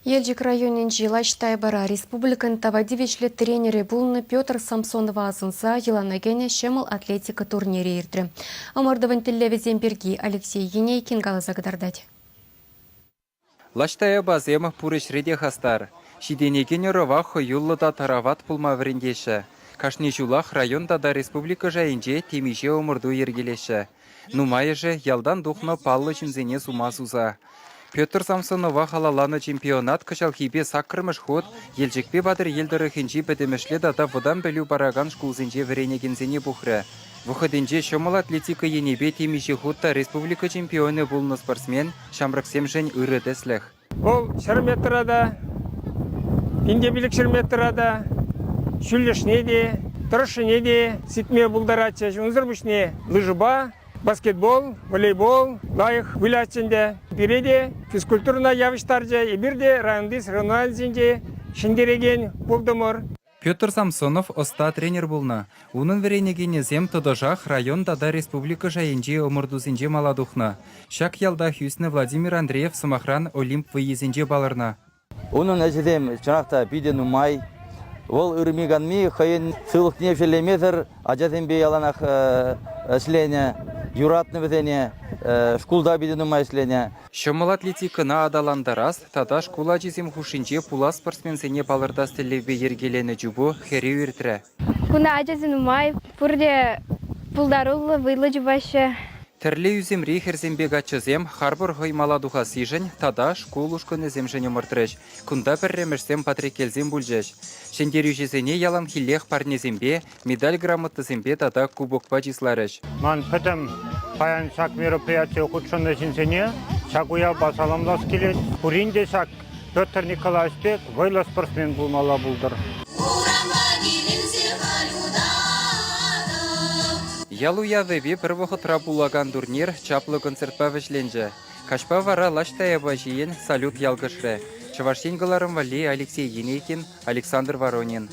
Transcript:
Елчӗк районӗнчи Лащ Тайпара республикӑн тава тивӗҫлӗ тренерӗ пулнӑ Петр Самсонова асӑнса йӑлана кӗнӗ ҫӑмӑл атлетика турнирӗ иртрӗ. Ӑмӑртӑвӑн тӗллевӗсем пирки Алексей Енейкин каласа кӑтартать. Лащ Таяпасем пур ӗҫре те хастар. Ҫитӗнекен ӑрӑва хӑюллӑ та тарават пулма вӗрентеҫҫӗ. Кашни ҫулах район тата республика шайӗнче темиҫе ӑмӑрту йӗркелеҫҫӗ. Нумайӑшӗ ялтан тухнӑ паллӑ ҫынсене сума суса. Петр Самсонова халалланӑ чемпионат кӑҫалхипе саккӑрмӗш хут Елчӗкпе Патӑрьел тӑрӑхӗнчи пӗтӗмӗшле тата вӑтам пӗлӳ паракан шкулсенче вӗренекенсене пухрӗ. Вӑхӑтӗнче ҫӑмӑл атлетика енӗпе темиҫе хут та республика чемпионӗ пулнӑ спортсмен ҫамрӑксемшӗн ырӑ тӗслӗх. Вӑл 100 метра та, 1500 метра та, ҫӳллӗшне те, тӑрӑшшине те сикме пултаратчӗҫ. Унсӑр пуҫне лыжӑпа, баскетбол, волейбол лайӑх вылятчӗ ӗнтӗ. Пире те физкультурӑна явӑҫтарчӗ. Эпир те районти соревнованисенче ҫӗнтерекен пултӑмӑр. Петр Самсонов ӑста тренер пулнӑ. Унӑн вӗренекенӗсем тӑтӑшах район тата республика шайӗнчи ӑмӑртусенче мала тухнӑ. Ҫак ялтах ӳснӗ Владимир Андреев, сӑмахран, Олимп вӑййисенче палӑрнӑ. Унӑн ӗҫӗсем чӑнах та питӗ нумай. Вӑл ырми-канми хӑйӗн сывлӑхне шеллемесӗр ачасемпе яланах ӗҫленӗ, юратнӑ вӗсене, шкулта питӗ нумай ӗҫленӗ. Ҫӑмӑл атлетикӑна аталантарас тата шкул ачисем хушшинче пулас спортсменсене палӑртас тӗллевпе йӗркеленӗ чупу хӗрӳ иртрӗ. Кунта ачасем нумай, пурте пултаруллӑ, вӑйлӑ чупаҫҫӗ. Тӗрлӗ ӳсӗмри хӗрсемпе каччӑсем харпӑр хӑй мала тухассишӗн тата шкул ушкӑнӗсемшӗн ӑмӑртрӗҫ. Кунта пӗрремӗшсем патреккелсем пулчӗҫ. Ҫӗнтерӳҫӗсене яланхиллех парнесемпе, медаль-грамотӑсемпе тата кубокпа чысларӗҫ. Ман пӗтӗм паян ҫак мероприятие хутшӑннӑ ҫынсене ҫак уявпа саламлас килет. Пурин те ҫак Петр Николаевич пек вӑйлӑ спортсмен пулмалла пултӑр. Ял уявӗпе пӗр вӑхӑтра пулакан турнир чаплӑ концертпа вӗҫленчӗ. Каҫпа вара Лащ Таяпа ҫийӗн салют ялкӑшрӗ. Чӑваш Ен кӑларӑм валли Алексей Енейкин, Александр Воронин.